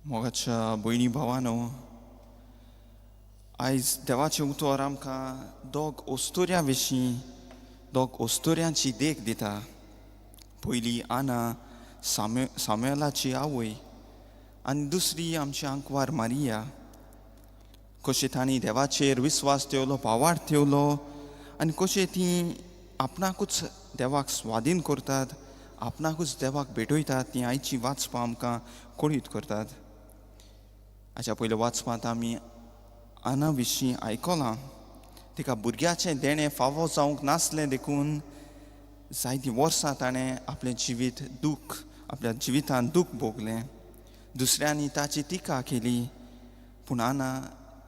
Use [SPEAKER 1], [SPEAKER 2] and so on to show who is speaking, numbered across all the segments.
[SPEAKER 1] मोगाच्या भयणी भावानो, आयज देवाचें उतर आमकां दोग अस्तुऱ्यां विशीं, दोग अस्तुऱ्यांची देख दिता. पयली आना, सामुएलाची आवय, आनी दुसरी आमची आंकवार मारिया. कशें तांणी देवाचेर विस्वास ठेवलो, भावार्थ ठेवलो आनी कशें ती आपणाकूच देवाक स्वाधीन करतात, आपणाकूच देवाक भेटयतात, ती आयची वाचपां आमकां कळीत करतात. हाच्या पयल्या वाचपांत आमी आना विशीं आयकलां. तिका भुरग्याचें देणें फावो जावंक नासलें, देखून जायतीं वर्सां ताणें आपलें जिवीत दूख, आपल्या जिवितांत दूख भोगलें. दुसऱ्यांनी ताची टिका केली, पूण आना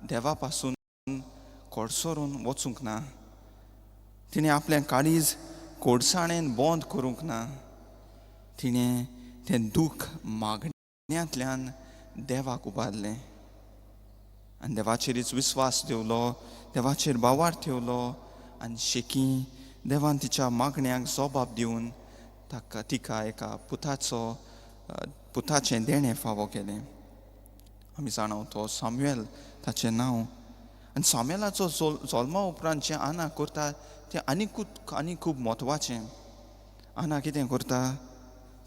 [SPEAKER 1] देवा पासून कडसरून वचूंक ना. तिणें आपलें काळीज कोडसाणेन बंद करूंक ना. तिणें तें दूख मागण्यांतल्यान देवाक उबारलें आनी देवाचेरूच विस्वास ठेवलो, देवाचेर भावार्थ ठेवलो आनी शेकी देवान तिच्या मागण्याक जबाब दिवन ताका तिका एका पुताचो पुताचें देणें फावो केलें. आमी जाणा, तो सामुएल ताचें नांव. आनी सामुएलाचो जल्मा उपरांत जें आना करता तें आनीकूच आनी खूब म्हत्वाचें. आना कितें करता?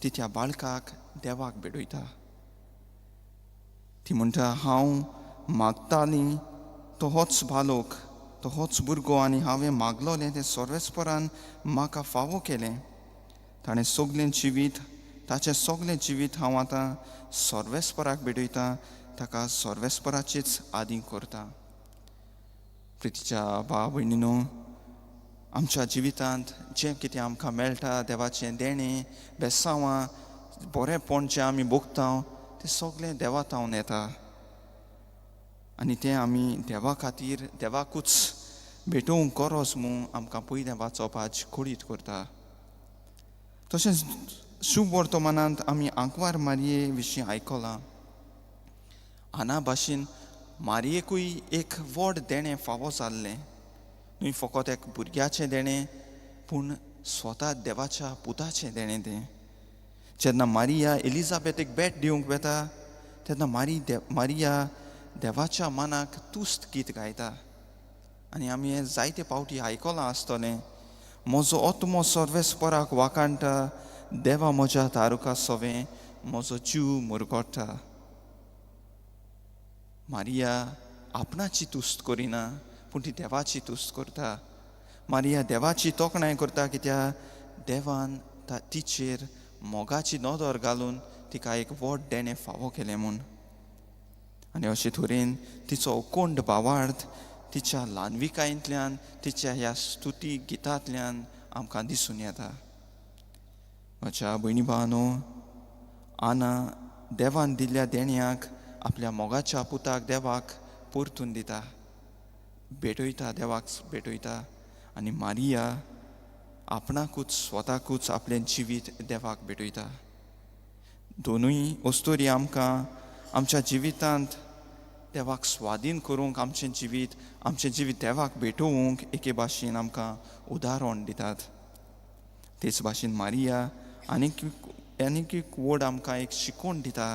[SPEAKER 1] ती त्या बाळकाक देवाक भेटयता. ती म्हणटा, हांव मागताली तो होच बालोक, तो होच भुरगो आनी हांवें मागलोलें तें सर्वेस्परान म्हाका फावो केलें. ताणें सगलें जिवीत, ताचें सगलें जिवीत हांव आतां सर्वेस्पराक भेटयता, ताका सर्वेस्पराचेच आदी करता. प्रितीच्या भाव भयणीनो, आमच्या जिवितांत जें कितें आमकां मेळटा, देवाचें देणें, बेसांवां, बरेंपण जें आमी भोगता, तें सगळें देवा थावन येता आनी तें आमी देवा खातीर, देवाकूच भेटोवंक गरज म्हूण आमकां पयलें वाचप आज कळीत करता. तशेंच शुभ वर्तमानांत आमी आंकवार मारये विशीं आयकलां. आना भाशेन मारयेकूय एक व्हड देणें फावो जाल्लें, न्हय फकत एक भुरग्याचें देणें, पूण स्वता देवाच्या पुताचें देणें तें. जेन्ना मारिया एलिजाबेथीक भेट दिवंक वता, तेन्ना मारिया देवाच्या मनाक तुस्त गीत गायता आनी आमी हें जायते पावटी आयकलां आसतलें. म्हजो आत्मो सर्वेस्पराक वाखाणटा, देवा म्हज्या तारुका सवें म्हजो जीव मुरगोटा. मारिया आपणाची तुस्त करिना, पूण ती देवाची तुस्त करता. मारिया देवाची तोखणाय करता, कित्याक देवान तिचेर मोगाची नदर घालून तिका एक व्हड देणें फावो केलें म्हूण. आनी अशे तरेन तिचो अखंड भावार्थ तिच्या ल्हानविकायेंतल्यान, तिच्या ह्या स्तुती गितांतल्यान आमकां दिसून येता. म्हज्या भयणी भावानो, आना देवान दिल्ल्या देण्याक, आपल्या मोगाच्या पुताक देवाक परतून दिता, भेटयता, देवाक भेटयता आनी मारिया आपणाकूच, स्वताकूच आपलें जिवीत देवाक भेटयता. दोनूय अस्तोरी आमकां आमच्या जिवितांत देवाक स्वाधीन करूंक, आमचें जिवीत देवाक भेटोवंक एके भाशेन आमकां उदाहरण दितात. तेच भाशेन मारिया आनीक आनीक एक व्हड आमकां एक शिकवण दिता.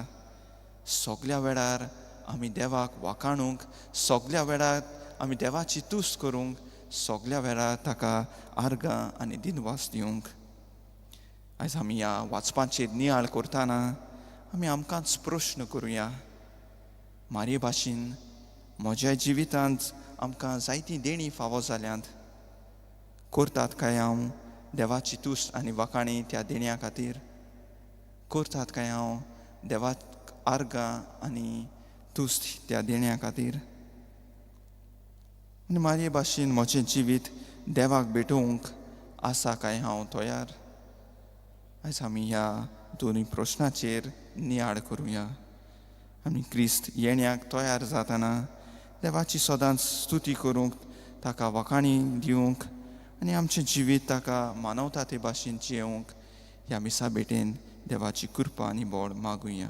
[SPEAKER 1] सगल्या वेळार आमी देवाक वाखाणूंक, सगल्या वेळार आमी देवाची तुस्त करूंक, सगल्या वेळार ताका आर्गां आनी दिनवास दिवंक. आयज आमी ह्या वाचपाचेर नियाळ करतना आमी आमकांच प्रश्न करुया, मारये भाशेन म्हज्या जिवितांत आमकां जायतीं देणीं फावो जाल्यांत, करतात काय हांव देवाची तुस्त आनी वाखाणी त्या देण्या खातीर? करतात काय हांव देवाक आर्गां आनी तुस्त त्या देण्या खातीर? आनी मारये भाशेन म्हजें जिवीत देवाक भेटोवंक आसा काय हांव तयार? आयज आमी ह्या दोनूय प्रश्नाचेर नियाळ करुया. आमी क्रिस्त येण्याक तयार जातना देवाची सदांच स्तुती करूंक, ताका वाखाणी दिवंक आनी आमचें जिवीत ताका मानवता ते भाशेन जियेवंक ह्या मिसा भेटेन देवाची कृपा आनी बळ मागुया.